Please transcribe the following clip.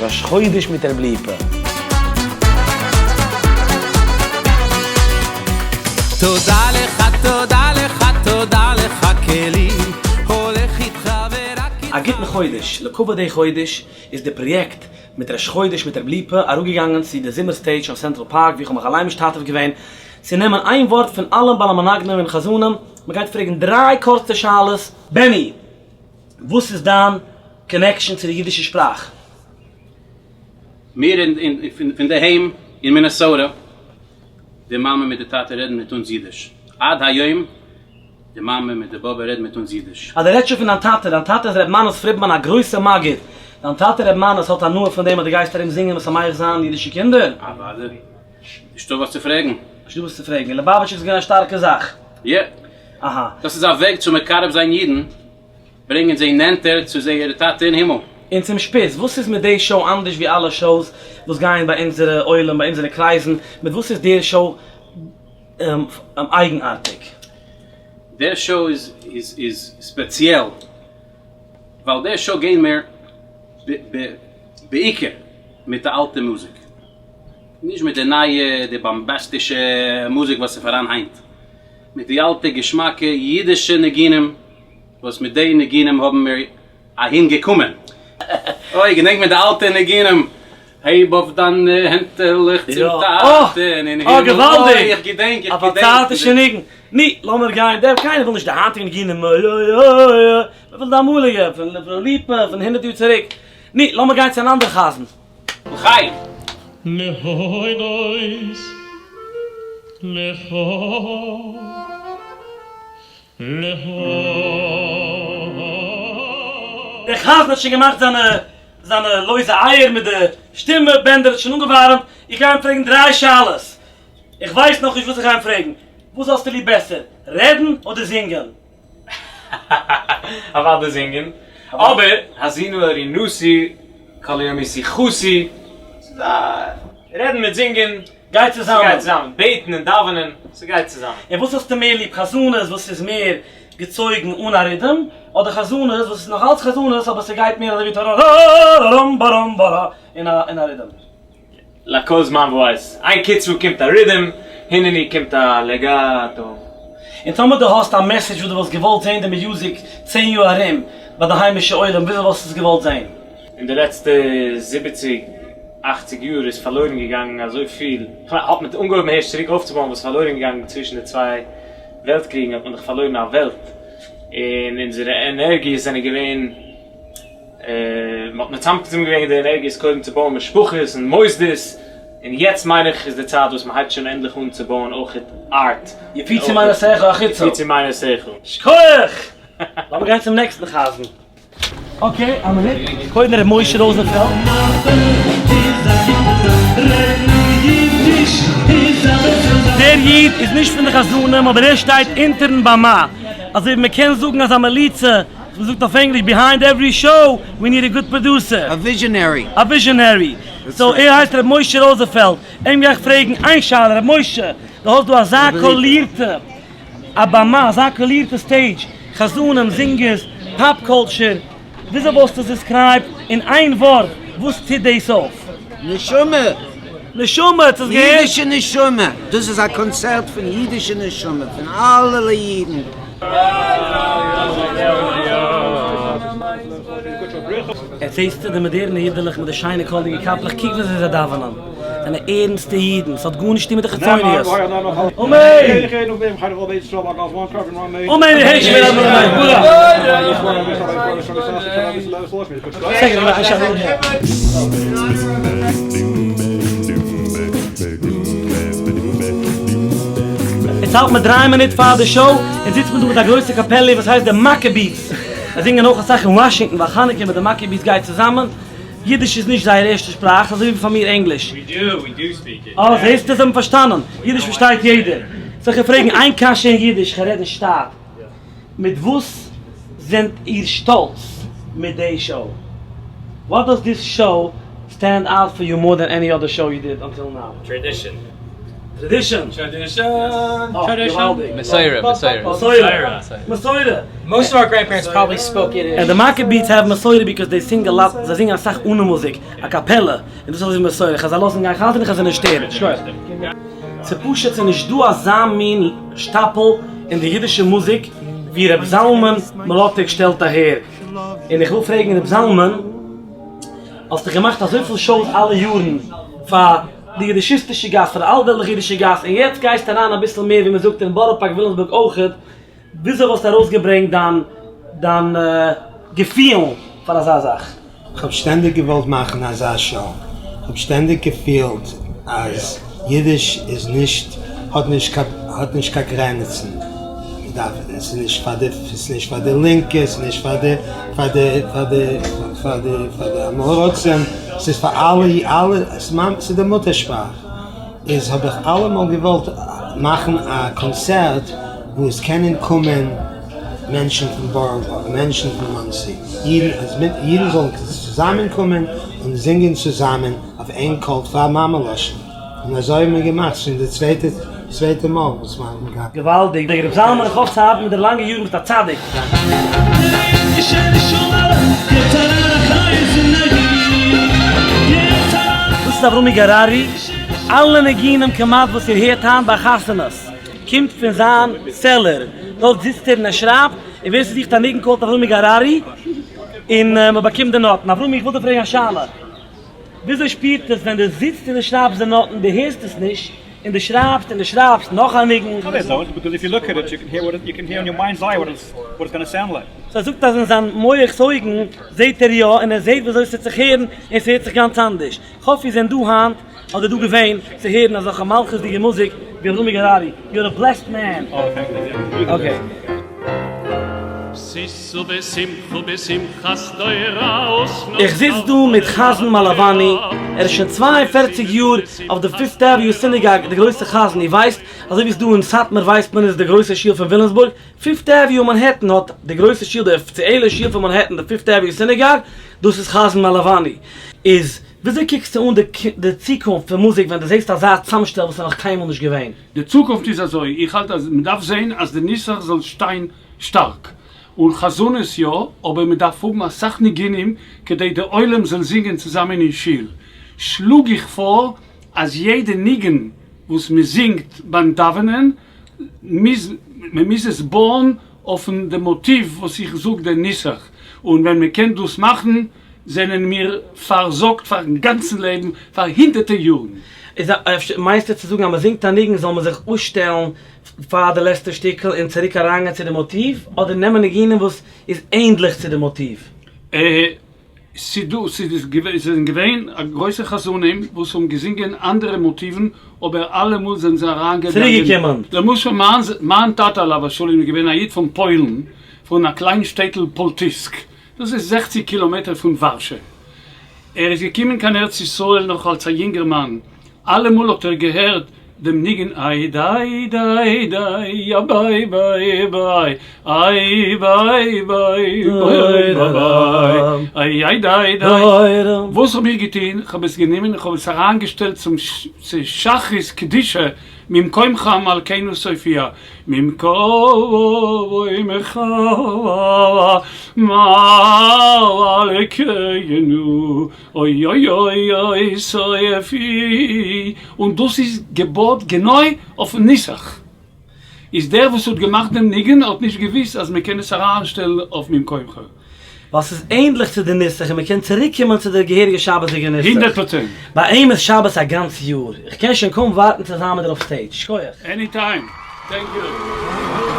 ראש חודש מיט ר' ליפא. תודה לך תודה לך תודה לך קלי הולך איתך ורק איתך. א גוטן חודש, לכבוד די חודש איז די פראיעקט מיט ראש חודש מיט ר' ליפא אראפגעגאנגען צו די זומער stage אויף סענטראל פארק ווי איך האב מיך אליין משתתף געווען צו נעמען איין ווארט פון אלע בעלי מנגנים און חזנים, מען גייט פרעגן דריי קורצע שאלות. בעני, וואס איז דיין connection צו די אידישע שפראך? מיר פון די היים אין מינעסאוטע, די מאמע מיט די טאטע רעדן מיט אונז אידיש, עד היום די מאמע מיט די באבע רעדן מיט אונז אידיש. אז דו רעדסט שוין פון דיין טאטע, דיין טאטע איז ר' מאנעס פרידמאן א גרויסע מגיד, דיין טאטע ר' מאנעס האט הנאה פון דעם אז דו גייסט ארום זינגען משמח זיין אידישע קינדער? אוודאי, נישטא וואס צו פרעגן. נישטא וואס צו פרעגן, אין ליבאוויטש איז געווען א שטארקע זאך. יע. אהא. דאס איז א וועג צו מקרב זיין אידן, ברענגען זיי נענטער צו זייער טאטע אין הימל. און צום שפיץ, וואס איז מיט די show אנדערש ווי אלע shows וואס גייען ביי אונזערע עולם, ביי אונזערע קרייזן, מיט וואס איז דער show אייגנארטיג? דער show איז איז ספעציעל ווייל דער show גייען מיר בעיקר מיט די אלטע מוזיק, נישט מיט די נייע די באמבאסטישע מוזיק וואס איז פאראן היינט, מיט די אלטע געשמאקע אידישע ניגונים וואס מיט די ניגונים האבן מיר אהין געקומען. אוי געדענק מיר די אלטע ניגונים, הייב אויף דיינע הענטעלעך צום טאטען אין הימל, אוי איך געדענק איך געדענק. א פארצייטישע ניגון. נו, לאמיר גיין, דער קיינער וויל נישט די היינטיגע ניגונים, אוי אוי אוי, מען וויל די אמאליגע, פון ר' ליפא, פון הונדערט יאר צוריק. נו, לאמיר גיין צו אן אנדער חזן. לחיים! להודות לך לך. דער חזן האט שוין געמאכט זיינע זיינע לויזע אייער מיט די שטימע בענדער האט שוין אנגעווארעמט, איך גיי אים פרעגן דריי שאלות, איך ווייס נאכנישט וואס איך גיי אים פרעגן, וואס האסטו ליב בעסער, רעדן אדער זינגען? אוודאי זינגען, אבער האזינו אל רינתי כל ימי שיחתי, ס'איז א רעדן מיט זינגען גייט צוזאמען. ס'גייט צוזאמען, בעטן און דאווענען, ס'גייט צוזאמען. און וואס האסטו מער ליב, חזנות וואס איז מער געצויגן אן א רידעם, אדער חזנות וואס איז נאך אלץ חזנות אבער ס'גייט מער אזוי ווי טאראראראראם באראם בארא אין א רידעם? לכל זמן ועת. איין קצבה קומט א רידעם, הנני קומט א לעגאטא. און טאמער דו האסט א message וואס דו וואלסט געוואלט זעהן די music צען יאר ארום ביי די היימישע עולם וויאזוי וואלסטו עס געוואלט זעהן? אין די לעצטע זיבעציג אכציג יאר איז פארלוירן געגאנגען אזויפיל, כ'מיין האט מען אנגעהויבן הערשט צוריק אויפצובויען וואס פארלוירן געגאנגען צווישן די צוויי וועלט קריגן האט מען דאך פארלוירן א וועלט, און אונזערע ענערגיעס זענען געווען. מען האט מצמצם געווען די ענערגיעס קודם צו בויען משפחות און מוסדות, און יעצט מיין איך איז די צייט וואס מען הייבט שוין ענדליך אן צו בויען אויכעט art. יפיצו מעינותיך החוצה. יפיצו מעינותיך. שכוח! לאמיר גיין צום נעקסטן חזן. okay, א מינוט. קודם ר' משה ראזענפעלד. דער איד איז נישט פון די חזנים אבער ער שטייט אונטערן במה, אזוי ווי מען קען זאגן אז א מליצה ווי מ'זאגט אויף ענגליש behind every show we need a good producer. א visionary. א visionary. so ער הייסט ר' משה ראזענפעלד, אים גיי איך פרעגן איין שאלה, ר' משה דו האסט דא אזא קאלירטע א במה, אזא קאלירטע stage, חזנים, זינגערס, pop culture, וויאזוי וואלסטו עס describe אין איין ווארט, וואס טוט דאס אויף? נשמה! נשמה! האסט עס געהערט? אידישע נשמה! דאס איז א קאנצערט פון אידישע נשמה, פון אלע אידן! יעצט זעסטו די מאדערנע אידעלעך מיט די שיינע קאלירע קאפלעך, קוק וויאזוי זיי דאווענען, זענען ערנסטע אידן, ס'האט גארנישט צו טון מיט די חיצוניות. אמן! אמן יהא שמיה רבא עס האלט מיט דריי מינוט פאר די show, און זיצט מען דא מיט א גרויסע קאפעליע וואס הייסט די מאקעביס, זיי זינגען אויך אסאך אין וואשינגטאן ווייל חנוכה מיט די מאקעביס גייט צוזאמען, אידיש איז נישט זייער ערשטע שפראך אזוי ווי פאר מיר ענגליש. אה זעסטו זיי האבן פארשטאנען, אידיש פארשטייט יעדער. זאל איך פרעגן איין קשיא אין אידיש, כ'גיי רעדן שטאט, מיט וואס זענט איר שטאלץ מיט די show? What does this show stand out for you more than any other show you did until now? Tradition. Tradition. Tradition. Tradition. מסורה, מסורה. מסורה. מסורה. Most of our grandparents probably spoke Yiddish. And the Maccabees have מסורה because they sing a lot, זיי זינגען אסאך אנע מוזיק, א קאפעלע, און דאס איז אזוי ווי מסורה, חז"ל לאזן גיין חזר'ן און חזר'ן נישט שטערן. שכוח. ס'פשוט ס'נישט דא אזא מין שטאפל אין די אידישע מוזיק ווי ר' זלמן מלאטיק שטעלט אהער, און איך וויל פרעגן ר' זלמן, האסט דאך געמאכט אזויפיל shows אלע יארן פאר די אידישיסטישע גאס, פאר די אלוועלטליכע אידישע גאס, און יעצט גייסטו אריין אביסל מער ווי מ'זאגט אין בארא פארק וויליאמסבורג אויכעט, וויאזוי וואלסטו ארויסגעברענגט דיין דיין געפילן פאר אזא זאך? כ'האב שטענדיג געוואלט מאכן אזא show, כ'האב שטענדיג געפילט אז אידיש איז נישט האט נישט קיין האט נישט קיין גרעניצן, מ'דארף עס איז נישט פאר די עס איז נישט פאר די לינקע עס איז נישט פאר די פאר די פאר די פאר די פאר די עם הארצים, עס איז פאר אלע אלע עס איז די מוטער שפראך. איז האב איך אלעמאל געוואלט מאכן א קאנצערט וואו עס קענען קומען מענטשן פון בארא פארק, מענטשן פון מאנסי, אידן, אז אידן זאלן צוזאמען קומען און זינגען צוזאמען אויף איין קול פאר מאמע לשון, און אזוי האבן מיר געמאכט שוין די צווייטע צווייטע מאל וואס מיר האבן געהאט. געוואלדיג, ר' זלמן איך האף צו האבן מיט דיר לאנגע יארן ביסט א צדיק. דאס איז אברומי גארארי, אלע ניגונים כמעט וואס איר הערט היינט ביי חתונות קומט פון זיין cellar, דארט זיצט ער און ער שרייבט, און ווער ס'זוכט א ניגון call ט אברומי גארארי און מ'באקומט די נאטן. אברומי איך וויל דיר פרעגן א שאלה, וויאזוי שפירט עס ווען דו זיצט און דו שרייבסט די נאטן, דו הערסט עס נישט, און דו שרייבסט און דו שרייבסט נאך א ניגון. So ער זאגט אז אין זיין מוח'ס אויגן זעהט ער יא און ער זעהט וויאזוי ס'וועט זיך הערן און ס'הערט זיך גאנץ אנדערש. כ'האף איר זענט דא היינט אדער דא געווען צו הערן אזעלכע מלכות'דיגע מוזיק ווי אברומי גערארי. You're a blessed man. Okay. איך זיץ דא מיט חזן מאלאוואני, ער איז שוין 42 יאר אויף די Fifth Avenue synagogue, די גרויסע חזן, איר ווייסט, אזוי ווי עס דא אין סאטמאר ווייסט מען איז די גרויסע שול פון וויליאמסבורג, Fifth Avenue מאנהעטן האט די גרויסע שול, די אפיציעלע שול פון מאנהעטן, די Fifth Avenue synagogue, דאס איז חזן מאלאוואני. איז וויאזוי קוקסטו אן די צוקונפט פון מוזיק ווען דו זעסט אזא צאמשטעל וואס איז נאך קיינמאל נישט געווען? די צוקונפט איז אזוי, איך האלט אז מ'דארף זען אז די נוסח זאל שטיין שטארק, און חזנות יא, אבער מען דארף האבן אסאך ניגונים כדי די עולם זאל זינגען צוזאמען אין שול, שלאג איך פאר אז יעדע ניגון וואס מען זינגט ביים דאווענען מוז מען מוז עס בויען אויפן די מאטיוו וואס איך זאג די נוסח, און ווען מען קען דאס מאכן זענען מיר פארזארגט פארן גאנצן לעבן פאר הונדערטער יארן. איז אפשר מיינסטו צו זאגן אז מען זינגט א ניגון זאל מען זיך אפשטעלן פאר די לעצטע שטיקל און צוריק אריינגיין צו די מאטיוו, אדער נעמען ניגונים וואס איז ענדליך צו די מאטיוו? ס'דא, ס'זענען געווען גרויסע חזנים וואס האבן געזינגען אנדערע מאטיוון, אבער אלעמאל זענען זיי אריינגעגאנגען. צוריקגעקומען. למשל מיין טאטע עליו השלום איז געווען א איד פון פוילן, פון א קליין שטעטל פולטיסק, דאס איז 60 קילאמעטער פון ווארשע. ער איז געקומען קיין ארץ ישראל נאך אלס א יונגערמאן, אלעמאל האט ער געהערט דעם ניגון איי דיי דיי דיי יא ביי ביי ביי איי ביי ביי ביי ביי איי איי דיי דיי. וואס האב איך געטון? כ'האב עס גענומען און כ'האב עס אריינגעשטעלט צום שחרית קדושה ממקומך מלכנו סופיה ממקומך מלכנו אוי אוי אוי אוי סופי, און דאס איז געבויט גענוי אויפן נוסח, איז דער וואס האט געמאכט דעם ניגון האט נישט געוויסט אז מען קען עס אריינשטעלן אויף ממקומך. ווייל ס'איז ענדליך צו די נוסח און מ'קען צוריק קומען צו די געהעריגע שבת'דיגע נוסח. 100%. ביי אים איז שבת א גאנץ יאר. איך קען שוין קוים ווארטן צו זיין מיט דיר אויף stage. שכוח. Anytime. Thank you.